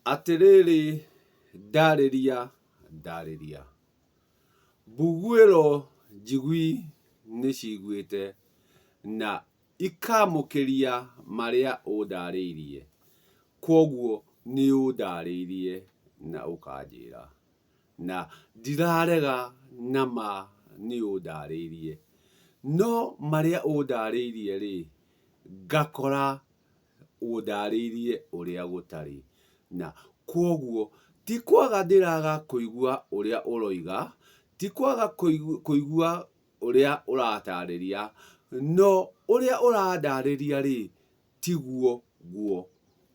Atĩrĩrĩ ndarĩria ndarĩria. Mbuguĩro njigui nĩciguĩte na ikamũkĩria marĩa ũndarĩirie, kwoguo nĩũndarĩirie na ũkanjĩra, na ndirarega na ma nĩũndarĩirie, no marĩa ũndarĩirie-rĩ, ngakora ũndarĩirie ũrĩa gũtarĩ. Na kwoguo ti kwaga ndĩraga kũigua ũrĩa ũroiga, ti kwaga kũigua ũrĩa ũratarĩria, no ũrĩa ũrandarĩria rĩ, tiguo guo.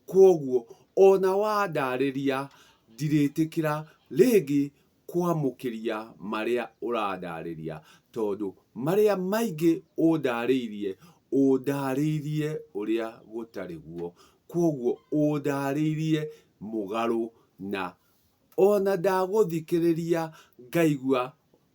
Kwoguo ona wandarĩria ndirĩtĩkĩra rĩngĩ kwamũkĩria marĩa ũrandarĩria, tondũ marĩa maingĩ ũndarĩirie, ũndarĩirie ũrĩa gũtarĩ guo. Kwoguo ũndarĩirie mũgarũ na ona ndagũthikĩrĩria ngaigua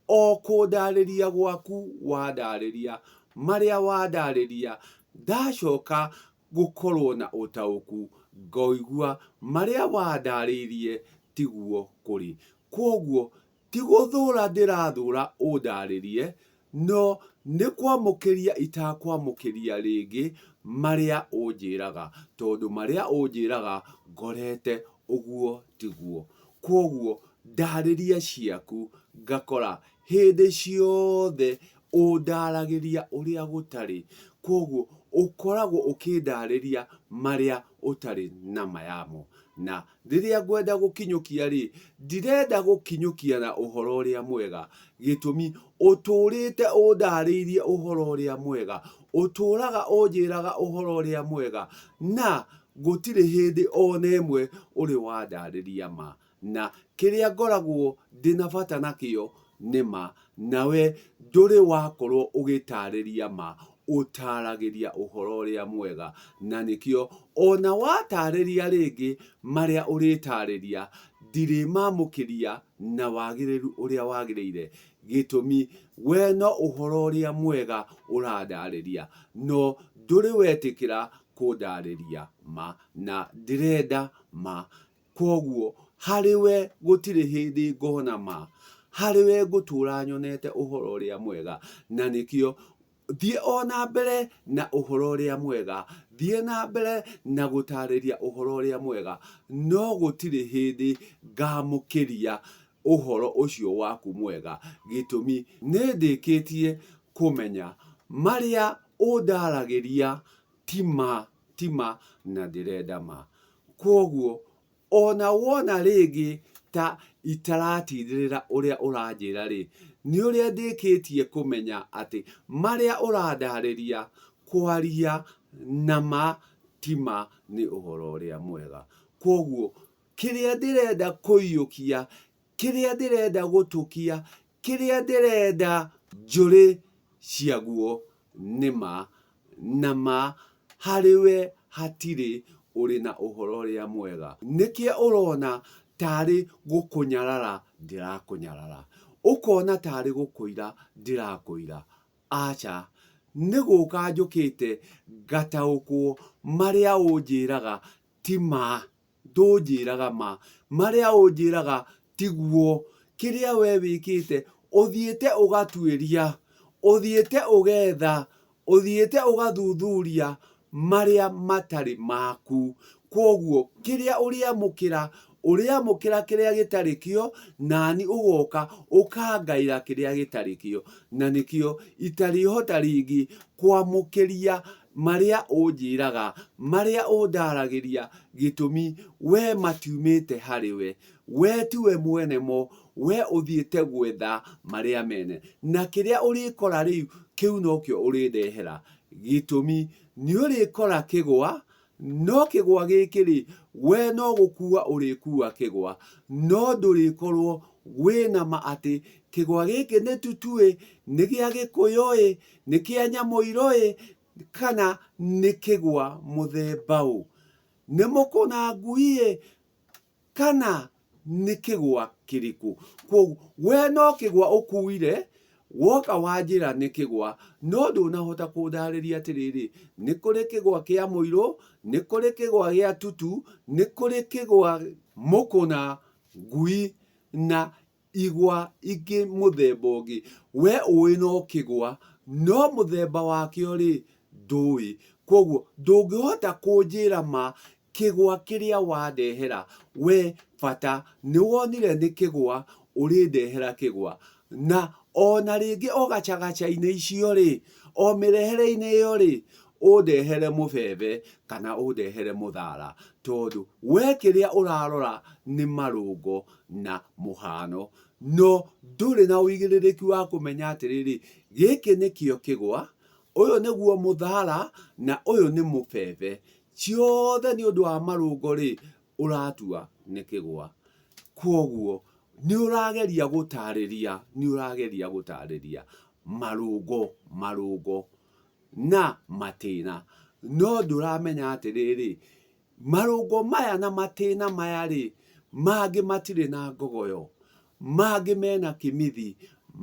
o kũndarĩria gwaku wandarĩria, marĩa wandarĩria, ndacoka gũkorwo na ũtaũku ngaigua marĩa wandarĩirie tiguo kũrĩ. Kwoguo ti gũthũra ndĩrathũra ũndarĩrie, no nĩ kwamũkĩria itakwamũkĩria rĩngĩ marĩa ũnjĩraga, tondũ marĩa ũnjĩraga ngorete ũguo tiguo. Kwoguo ndarĩria ciaku ngakora hĩndĩ ciothe ũndaragĩria ũrĩa gũtarĩ. Kwoguo ũkoragwo ũkĩndarĩria marĩa ũtarĩ na ma yamo. Na rĩrĩa ngwenda gũkinyũkia rĩ, ndirenda gũkinyũkia na ũhoro ũrĩa mwega. Gĩtũmi, ũtũrĩte ũndarĩirie ũhoro ũrĩa mwega, ũtũraga ũnjĩraga ũhoro ũrĩa mwega, na gũtirĩ hĩndĩ ona ĩmwe ũrĩ wandarĩria ma. Na kĩrĩa ngoragwo ndĩ na bata nakĩo nĩ ma, nawe ndũrĩ wakorwo ũgĩtarĩria ma, ũtaragĩria ũhoro ũrĩa mwega. Na nĩkĩo ona watarĩria rĩngĩ marĩa ũrĩtarĩria, ndirĩmamũkĩria na wagĩrĩru ũrĩa wagĩrĩire. Gĩtũmi, we no ũhoro ũrĩa mwega ũrandarĩria, no ndũrĩ wetĩkĩra kũndarĩria ma, na ndĩrenda ma. Kwoguo harĩ we gũtirĩ hĩndĩ ngona ma, harĩ we ngũtũũra nyonete ũhoro ũrĩa mwega, na nĩkĩo thiĩ o na mbere na ũhoro ũrĩa mwega, thiĩ na mbere na gũtarĩria ũhoro ũrĩa mwega, no gũtirĩ hĩndĩ ngamũkĩria ũhoro ũcio waku mwega. Gĩtũmi nĩ ndĩkĩtie kũmenya marĩa ũndaragĩria ti ma, ti ma na ndĩrenda ma. Kwoguo ona wona rĩngĩ ta itaratindĩrĩra ũrĩa ũranjĩra-rĩ, nĩ ũrĩa ndĩkĩtie kũmenya atĩ marĩa ũrandarĩria kwaria na ma ti ma nĩ ũhoro ũrĩa mwega. Kwoguo kĩrĩa ndĩrenda kũiyũkia, kĩrĩa ndĩrenda gũtũkia, kĩrĩa ndĩrenda njũrĩ ciaguo nĩ ma, na ma harĩ we hatirĩ ũrĩ na ũhoro ũrĩa mwega. Nĩkĩo ũrona tarĩ gũkũnyarara ndĩrakũnyarara, ũkona tarĩ gũkũira ndĩrakũira. Aca, nĩ gũka njũkĩte ngataũkwo marĩa ũnjĩraga ti ma. Ndũnjĩraga ma. Marĩa ũnjĩraga tiguo. Kĩrĩa we wĩkĩte, ũthiĩte ũgatuĩria, ũthiĩte ũgetha, ũthiĩte ũgathuthuria marĩa matarĩ maku. Kwoguo kĩrĩa ũrĩamũkĩra, ũrĩamũkĩra kĩrĩa gĩtarĩ kĩo, nani ũgoka ũkangaĩra kĩrĩa gĩtarĩ kĩo. Na nĩkĩo itarĩhota rĩngĩ kwamũkĩria marĩa ũnjĩraga, marĩa ũndaragĩria, gĩtũmi we matiumĩte harĩ we. We tiwe mwene mo, we ũthiĩte gwetha marĩa mene. Na kĩrĩa ũrĩkora rĩu, kĩu nokĩo ũrĩndehera. Gĩtũmi, nĩũrĩkora kĩgwa, no kĩgwa gĩkĩ-rĩ, we no gũkua ũrĩkua kĩgwa, no ndũrĩkorwo wĩna ma atĩ kĩgwa gĩkĩ nĩ tutu-ĩ, nĩ gĩa gĩkũyũ-ĩ, Nĩ kĩa nyamũirũ-ĩ, kana nĩ kĩgwa mũthemba ũ? Nĩ mũkũna ngui-ĩ, kana nĩ kĩgwa kĩrĩkũ? Kwoguo we no kĩgwa ũkuire, Woka wanjĩra nĩ kĩgwa, no ndũnahota kũndarĩria atĩrĩrĩ, nĩ kũrĩ kĩgwa kĩa mũirũ, nĩ kũrĩ kĩgwa gĩa tutu, nĩ kũrĩ kĩgwa mũkũna, ngui na igwa ingĩ mũthemba ũngĩ. We ũĩ no kĩgwa, no mũthemba wakĩo rĩ, ndũĩ. Kwoguo ndũngĩhota kũnjĩra ma Kĩgwa kĩrĩa wandehera we bata nĩwonire nĩ kĩgwa ũrĩndehera kĩgwa. Na ona rĩngĩ o gacagaca-inĩ icio rĩ, o mĩrehere-inĩ ĩyo rĩ, ũndehere mũbebe kana ũndehere mũthara tondũ we kĩrĩa ũrarora nĩ marũngo na mũhano. No ndũrĩ na ũigĩrĩrĩki wa kũmenya atĩrĩrĩ, gĩkĩ nĩkĩo kĩgwa, ũyũ nĩguo mũthara na ũyũ nĩ mũbebe. Ciothe nĩ ũndũ wa marũngo-rĩ, ũratua nĩ kĩgwa. Kwoguo nĩ ũrageria gũtarĩria, nĩ ũrageria gũtarĩria marũngo, marũngo na matĩna. No ndũramenya atĩrĩrĩ, marũngo maya na matĩna maya-rĩ, mangĩ matirĩ na ngogoyo, mangĩ mena kĩmithi,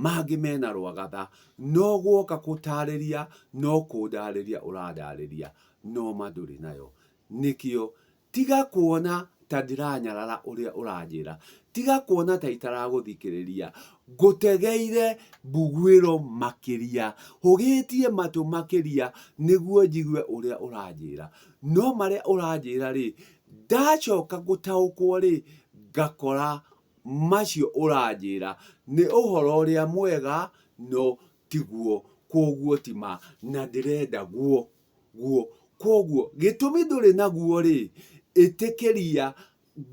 mangĩ mena rwagatha. No guoka gũtarĩria no kũndarĩria ũrandarĩria. No ma ndũrĩ nayo. Nĩkĩo, tiga kuona ta ndĩranyarara ũrĩa ũranjĩra. Tiga kuona ta itaragũthikĩrĩria. Ngũtegeire mbuguĩro makĩria, hũgĩtie matũ makĩria nĩguo njigue ũrĩa ũranjĩra. No marĩa ũranjĩra-rĩ, ndacoka gũtaũkwo-rĩ, ngakora macio ũranjĩra nĩ ũhoro ũrĩa mwega no tiguo, kwoguo ti ma na ndĩrenda guo. Guo. Kwoguo, gĩtũmi ndũrĩ naguo rĩ, ĩtĩkĩria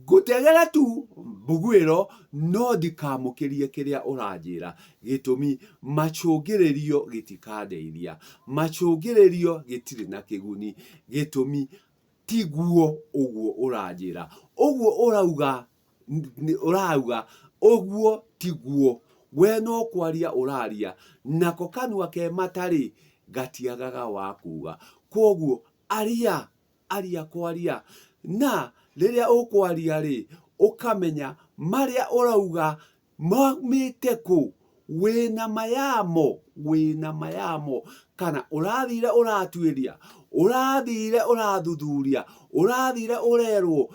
ngũtegere tu mbuguĩro no ndikamũkĩrie kĩrĩa ũranjĩra. Gĩtũmi, macũngĩrĩrio gĩtikandeithia. Macũngĩrĩrio gĩtirĩ na kĩguni. Gĩtũmi, tiguo ũguo ũranjĩra. Ũguo ũrauga ũrauga ũguo tiguo. We no kwaria ũraria, nako kanua ke mata-rĩ, gatiagaga wa kuga. Kwoguo aria, aria kwaria. Na rĩrĩa ũkwaria-rĩ, ũkamenya marĩa ũrauga Maumĩte kũ? Wĩna ma yamo? Wĩna ma yamo? Kana ũrathire ũratuĩria? Ũrathire ũrathuthuria? Ũrathire ũrerwo?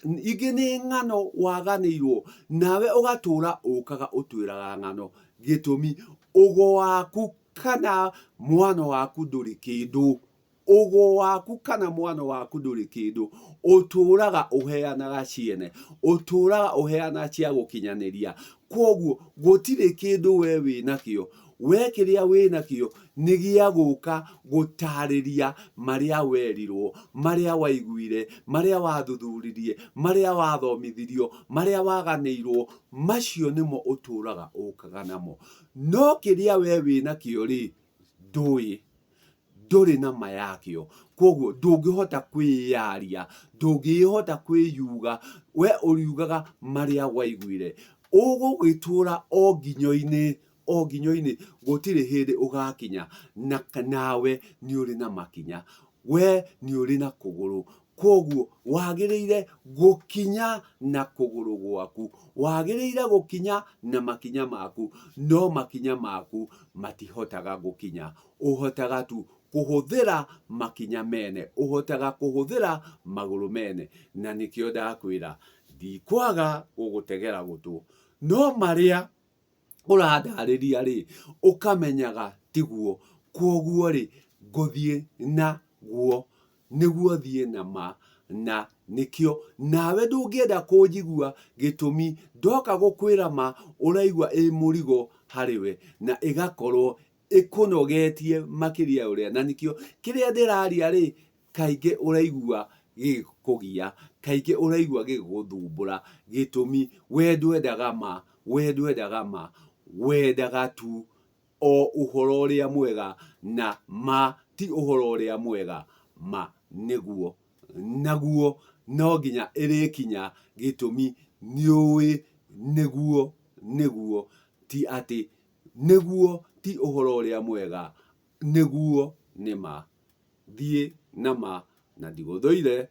Ingĩ nĩ ng'ano waganĩirwo, nawe ũgatũra ũkaga ũtwĩraga ng'ano. Gĩtũmi, ũgo waku kana mwano waku ndũrĩ kĩndũ. Ũgo waku kana mwana waku ndũrĩ kĩndũ, ũtũraga ũheanaga ciene, ũtũraga ũheanaga cia gũkinyanĩria. Kwoguo gũtirĩ kĩndũ we wĩnakĩo, we kĩrĩa wĩnakĩo nĩ gĩa gũka gũtarĩria marĩa werirwo, marĩa waiguire, marĩa wathuthuririe, marĩa wathomithirio, marĩa waganĩirwo, macio nĩmo ũtũraga ũkaga namo. No kĩrĩa we wĩnakĩo rĩ, ndũĩ. Ndũrĩ na ma yakĩo. Kwoguo ndũngĩhota kwĩyaria, ndũngĩhota kwĩyuga, we ũriugaga marĩa waiguire. Ũgũgĩtũra o nginyo-inĩ, o nginyo-inĩ, gũtirĩ hĩndĩ ũgakinya, na nawe nĩ ũrĩ na makinya, we nĩ ũrĩ na kũgũrũ. Kwoguo wagĩrĩire gũkinya na kũgũrũ gwaku, wagĩrĩire gũkinya na makinya maku, no makinya maku matihotaga gũkinya. Ũhotaga tu kũhũthĩra makinya mene, ũhotaga kũhũthĩra magũrũ mene. Na nĩkĩo ndakwĩra ndikwaga gũgũtegera gũtũ. No marĩa ũrandarĩria rĩ, ũkamenyaga tiguo. Kwoguo rĩ, ngũthiĩ na guo nĩguo thiĩ na ma. Na nĩkĩo nawe ndũngĩenda kũnjigua gĩtũmi ndoka gũkwĩra ma ũraigua ĩ mũrigo harĩ we na ĩgakorwo ĩkũnogetie makĩria ya ũrĩa, na nĩkĩo kĩrĩa ndĩraria rĩ, kaingĩ ũraigua gĩgĩkũgia, kaingĩ ũraigua gĩgĩgũthumbũra, gĩtũmi we ndwendaga ma, we ndwendaga ma, wendaga tu o ũhoro ũrĩa mwega, na ma ti ũhoro ũrĩa mwega, ma nĩguo, naguo no nginya ĩrĩkinya, gĩtũmi nĩũĩ nĩguo, nĩguo, ti atĩ Nĩguo ti ũhoro ũrĩa mwega, nĩguo nĩ ma. Thiĩ na ma na ndigũthũire.